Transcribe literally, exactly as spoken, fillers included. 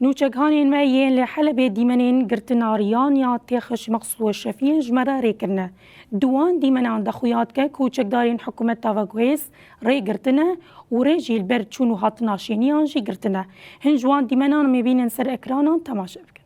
Nûçeghanên me yên li Helebê dîmenên girtina riyan ya Têxij Meqsûd Weşefiyên ji me re rê kirine. Di wan dîmenan de xuya dike ku çekdarên hikûmeta veguhêz rê girtine û rê jî li ber çûn û hatina şêniyan jî girtine. Hin ji wan dîmenan em ê bînin ser ekranan temaşe bikin.